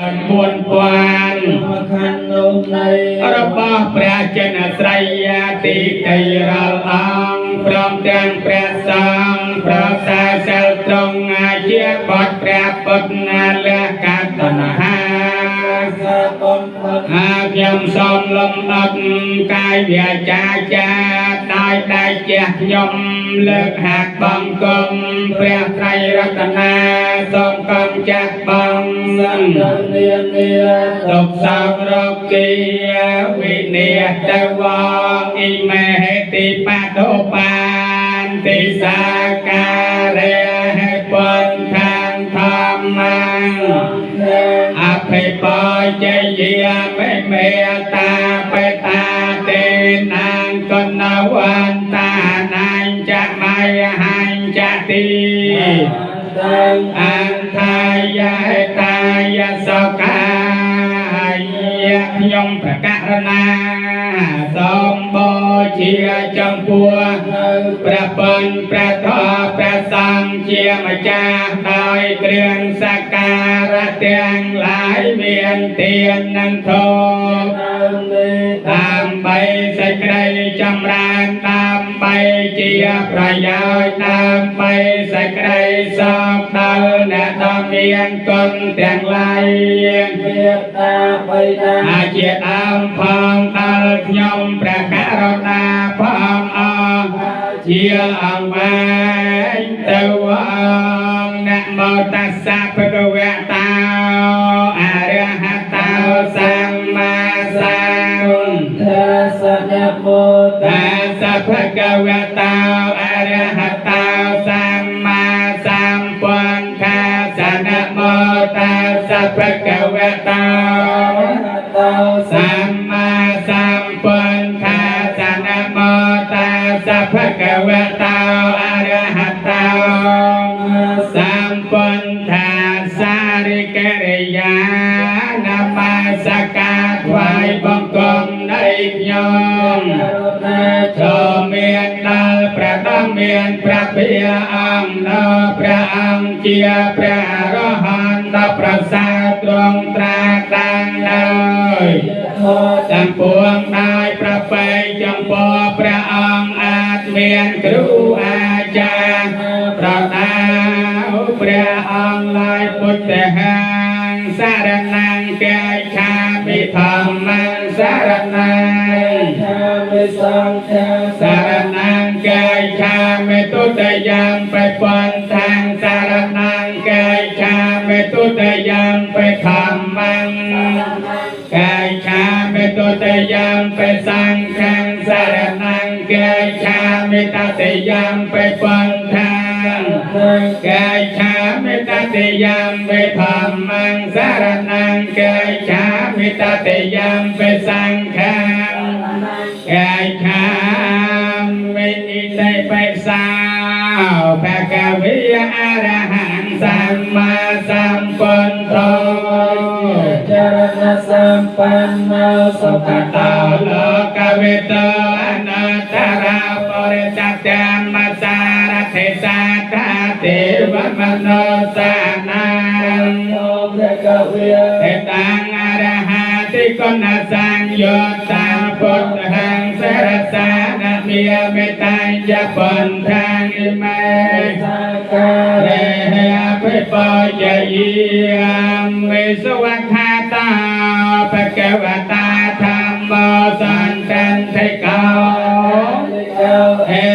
4000 ខណ្ឌនោះនៃ របស់ព្រះចិនស្រីទីតីរាល់អង្គ ព្រមទាំងព្រះសង្ឃប្រសើរសិលត្រង់ ជាបទព្រះពុទ្ធណាលះកាតណ្ហា សាបំផុត អាខ្ញុំសូមលំអត់កាយវាចាចាដោយដៃជះ ខ្ញុំលើកហាក់បង្គំព្រះត្រៃរតនា សូមកំចាស់បង ត្រូវនានា ទុកសោករោគាវិនិច្ឆ័យទៅវង អ៊ីមេហេតិបតុបានតិសាការៈហេពន្ធាងធម្មង អភិបជយាមេមេតាបេតាទេនាងកណវន្តានាញចមយហញ្ចតិ តាំង អន្តាយហេតាយសកាយ ខ្ញុំប្រកាសណាសូមបូជាចំពោះ នៅ ព្រះបុណ្យព្រះធម៌ព្រះសង្ឃជាម្ចាស់ ដោយគ្រឿងសក្ការៈទាំងឡាយមានទាននិងធម៌ ដើមនេះ ដើម្បីសេចក្តីចម្រើន ដើម្បីជាប្រយោជន៍ ដើម្បីសេចក្តីសុខដល់អ្នកដ៏មានគុណទាំងឡាយ មេត្តាបិតា អាជាដើមផងដល់ខ្ញុំព្រះករុណាផងអស់ជាអង្វែងទៅអង្គ។ នមោតស្សៈភគវតោអរហតោសម្មាសម្ ធាសនមោ តាសភគវតោអរហតោសម្មាសម្ពុទ្ធាស នមោតាសភគវតោ តោ សម្មាសម្ពុទ្ធាស នមោតាសភគវតោអរហតោសម្ពុទ្ធា សារិកិរិយានមស្ការថ្វាយបង្គំនៃខ្ញុំ ករុណា ចូលមានដល់ព្រះដ៏មានព្រះភិអង្គ ដល់ព្រះអង្គជាព្រះអរហន្តដ៏ប្រសើរ ទ្រង់ត្រាតាំងដោយ ធម៌ ទាំងពួងដោយប្រពៃចំពោះព្រះអង្គ អាចមានគ្រូអាចារ្យប្រដៅព្រះអង្គឡើយ។ ពុទ្ធហੰសារណង្កាឆាមិ ធម្មងសារណង្ ឆាមិ សង្ឃា សារណង្កាឆាមិ ទុតិយំបេពន្ធាងសារណង្កាឆាមិ ទុតិយំបេធម្មងកាឆាមិ ទុតិយំបេសង្ឃាសារណង្កាឆាមិ តតិយំបេពន្ធាងកាឆាមិ តតិយំបេធម្មងសារណង្កាឆាមិ តតិយំបេសង្ឃាកាឆាមិ និតិបេសាភគវិអរហង្គសម្មាសម្ពុទ្ធោ ចរណសម្បណ្ណោសុខ តោលោកវិតោអនុត្តរោបរិសធម្មសារថិសាតាទេវមនោសានាង ោភគវិ ទេតាំងអរហតិគុណសង្យុតាពុទ្ធហੰសរសានមេមេតញ្ញបន្ធាង អ៊ីមេ សាកា រេហេអភិបជយាមេសវខាតាភគវតាធម្មសន្តន្តិកោ កោ អេ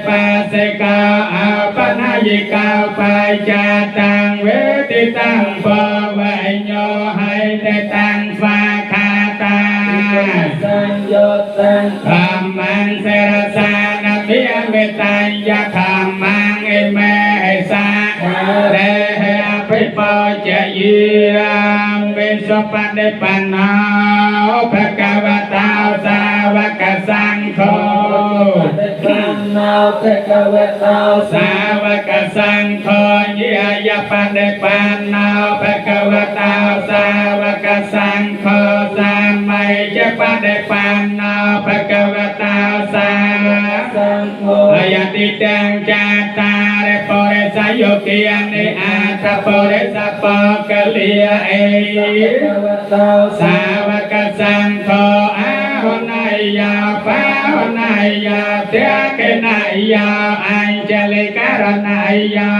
បាសិកោអបនយិកោបាចាតាំងវេទិតាំងបវញ្ញោហេតតាំងស្វាខាតា សញ្ញតាំង ធម្មងសិរសានភិមេតញ្ញធម្មងអិមេសារេហេអភិបជយាមេសុបដិបណ្ណោភគវតោសាវកសង្ឃោ បណ្ណោភគវតោ សាវកសង្ឃោ ញាយបដិបណ្ណោភគវតោសាវកសង្ឃោ សាម័យចបដិបណ្ណោភគវតោសា សង្ឃោ អយតិតាំងចាតារិបរិសយោគានិអាថបរិសបកលិអេ វតោ សាវកសង្ឃោអាហនយាបាហនយាតេកណយាអញ្ជលិករណយា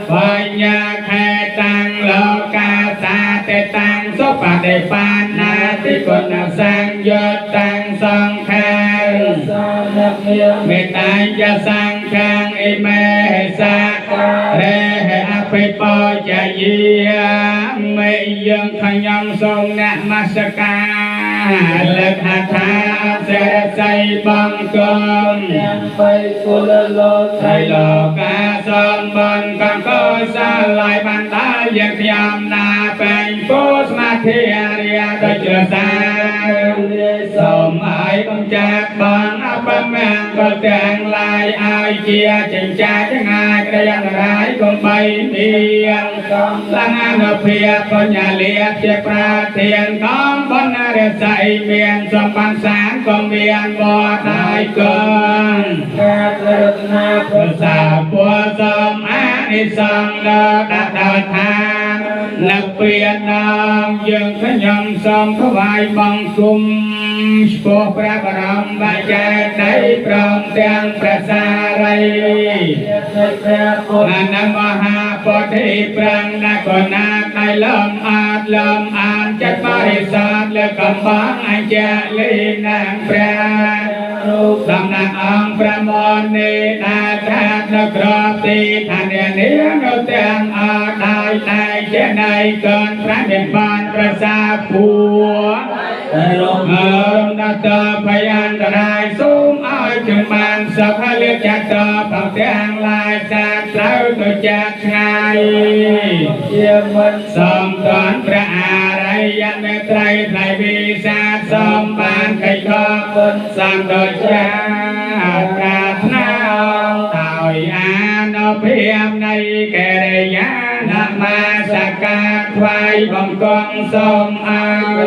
បញ្ញខេតាំងលោកាសាតិតាំងសុបតិបណ្ណាតិគុណសង្យុត្តតាំងសង្ខារ សានមេ មេតាញ្ញសង្ខាងអិមេសារេអភិបជយាមេយើងខ្ញុំសូមអ្នកមស្ការលើកហថាសេរស័យបងគម ទាំងបីគុលលោក ត្រៃលោកាសូមបនកកោសាឡាយបានដល់យើងខ្ញុំណាពេញពោស្មាធិអរិយដូចជាសាសូមឲ្យកុំចាក់បងអបមង្គលទាំងឡាយឲ្យជាចិញ្ចាចងាយក្តីអន្តរាយកុំបីមាន កំ ឡាំងអនុភាពបញ្ញាលាជាប្រធានកងបណ្ណរស័យមានសម្បានសាងក៏មានបដៃកង ការរតនា ប្រសាពរសំអានិសង្ឃដល់ដាក់ដល់ឋាននឹកពៀននំយើងខ្ញុំសូមថ្វាយបង្គំឆ្ពោះព្រះបរមបាចេតីព្រមទាំងព្រះសារី នៃព្រះពុទ្ធ នមហាពុទ្ធិប្រាំងនគណាដៃលំអាតលំអានចិត្តបរិស័ទលើកំបងអញ្ជលីនាងព្រះ រូប តំណាងអង្គព្រះមនីដែលត្រាស់នៅក្របទីឋាននានៅទាំងអស់ដោយតែជានៃកូនព្រះមានបានប្រសាពួរ តែរង អរំដល់តភយអន្តរាយសូមឲ្យខ្ញុំបានសុខលៀបចាត់តផងទាំងឡាយសាទត្រូវទៅចាក់ឆ្ងាយ ជាមិន សូមតនព្រះអរិយមេត្រីថ្លៃវិសាទសូមបានកិច្ចខ បុណ្យ សំដូចជាប្រាថ្នាដោយអានុភាពនៃកិរិយានមស្ការថ្វាយបង្គំសូមឲ្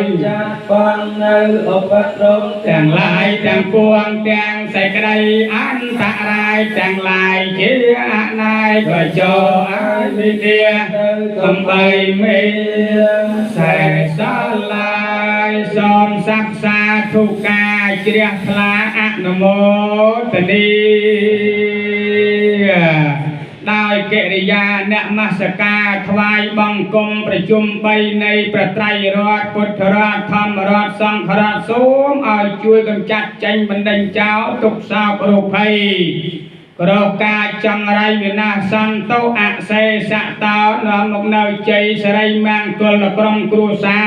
យ ចាក់បងនៅឧបទ្រព ទាំងឡាយទាំងពួងទាំងសេចក្តីអន្តរាយទាំងឡាយជាអនាយក៏ចូលឲ្យវិទ្យា នៅ កំបីមានសេសឡាយសូមស័ក្តិសាធុការជ្រះថ្លាអនុមោទនីដោយកិរិយាអ្នកមស្ការថ្វាយបង្គំប្រជុំ3នៃព្រះត្រៃរតន៍ពុទ្ធរតន៍ធម្មរតន៍សង្ឃរតន៍សូមឲ្យជួយកម្ចាត់ចេញបណ្ដេញចោលទុក្ខសោករោគភ័យ ក្រការចង្រៃវិនាសសន្តោអសេសតោនាំមកនៅជ័យសិរីមង្គលដល់ក្រុមគ្រួសា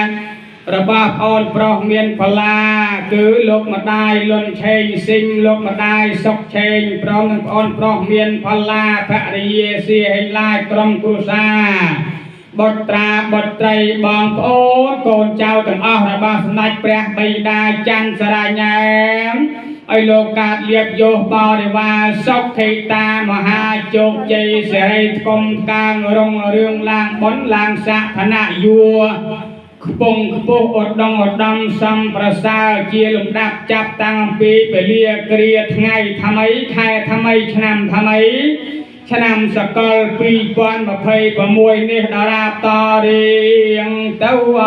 ររបស់ប្អូនប្រុសមានផល្លាគឺលោកម្ដាយលុនឆេងស៊ីងលោកម្ដាយសុកឆេងព្រមនឹងប្អូនប្រុសមានផល្លាភរិយាសៀហេងឡាយក្រុមគ្រួសារបុត្រាបុត្រីបងប្អូនកូនចៅទាំងអស់របស់សម្ដេចព្រះបិតាច័ន្ទសរាញ៉ែមឲ្យលោកកាតលៀបយោបរិវារសុខិតាមហាជោគជ័យសិរីថ្កុំកាងរុងរឿងឡើងបុណ្យឡើងស័ក្តិឋានៈយួរខ្ពង់ខ្ពស់ឧត្តមឧត្តមសំប្រសើរជាលំដាប់ចាប់តាំងអំពីពលាគ្រាថ្ងៃថ្មីខែថ្មីឆ្នាំថ្មីឆ្នាំសកល2026នេះដរាបតរៀងទៅអ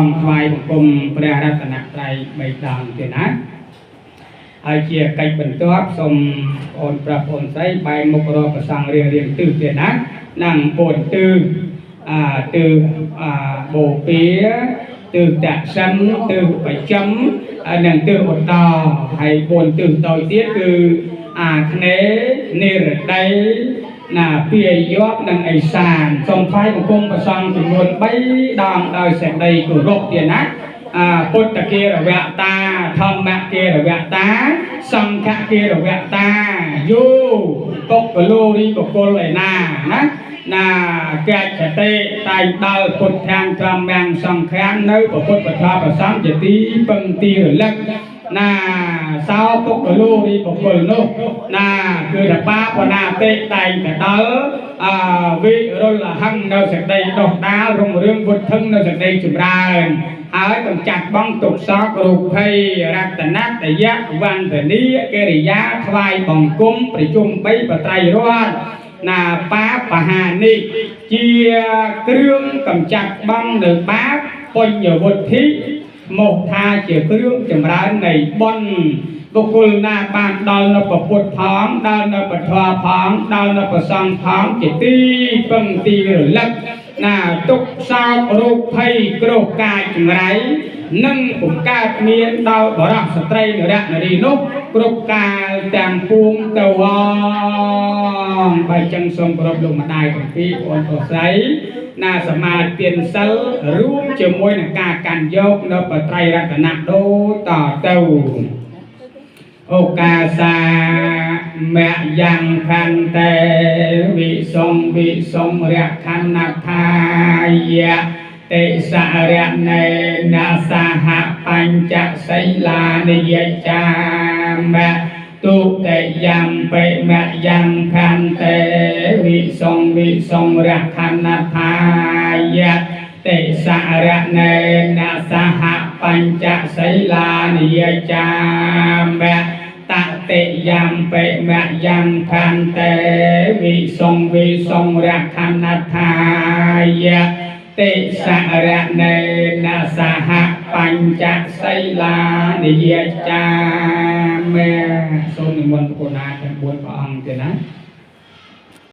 ងថ្វាយបង្គំព្រះរតនត្រ័យបីដងទៀតណាហើយជាកិច្ចបន្ទាប់សូមបងប្រុសបងស្រីបែរមុខរកព្រះសង្ឃរៀងរៀងទិសទៀតណានឹងបូនទិសអាទិសអាបូព៌ាទិសតសិនទិសបច្ចឹមហើយនិងទិសឧត្តរហើយបូនទិសតូចទៀតគឺអាគ្នេយ៍និរតីណាពាយ័ព្យនិងឥសានសូមថ្វាយបង្គំព្រះសង្ឃចំនួន3ដងដោយសេចក្តីគោរពទៀតណាអាពុទ្ធគារវតាធម្មគារវតាសង្ឃគារវតាយោបុគ្គលរីបុគ្គលឯណាណាណាកច្ចតិតែងដល់ពុទ្ធាំធម្មំសង្ឃាំនៅពុទ្ធពធប្រសង្ឃជាទីពឹងទីរលឹកណាសោបុគ្គលរីបុគ្គលនោះណាគឺថាបាបណាតិតែងទៅដល់អវិរុលហឹងនៅសេចក្តីដុះដាលរុងរឿងវុទ្ធឹងនៅសេចក្តីចម្រើនហើយកំចាត់បងទុក្ខសោករោគភ័យរតនតយៈវន្តនីកិរិយាថ្វាយបង្គំប្រជុំ3បត្រៃរតន៍ ណាបាបហានិ ជាគ្រឿងកំចាត់បងនៅបាប បញ្ញវុទ្ធិមកថាជាគ្រឿងចម្រើននៃបុណ្យ។ បុគ្គលណាបានដល់នៅពុទ្ធផង ដល់នៅពធផង ដល់នៅប្រសង្ឃផង ជាទីពឹងទីរលឹកណា ទុកសោករោគភ័យគ្រោះកាចចង្រៃ និងពុំកើតមានដល់បរោះស្ត្រីនរៈនារីនោះគ្រប់កាលទាំងពួងទៅហង។ បើចឹងសូមគោរពលោកម្ដាយទាំងពីរ បងប្រុសស្រីណា សមាទានសិលរួមជាមួយនឹងការកាន់យកនៅបត្រៃរតនៈដូចតទៅ។ ឱកាសាមយ៉ាងខន្តេវិសុងវិសុងរខណ្ឌថាយៈតិសរណេនសហបញ្ចសីលានិយចាមៈ ទុតិយំបិមយ៉ាងខន្តេវិសុងវិសុងរខណ្ឌថាយៈតិសរណេនសហបញ្ចសីលានិយចាមៈ តតិយំបិមយ៉ាងខន្តេវិសុងវិសុងរខណ្ឌថាយៈតិសរណេនសហបញ្ចសីលានិយចាមៈ។ សូមនិមន្តកូណាទាំង4ព្រះអង្គទេណា។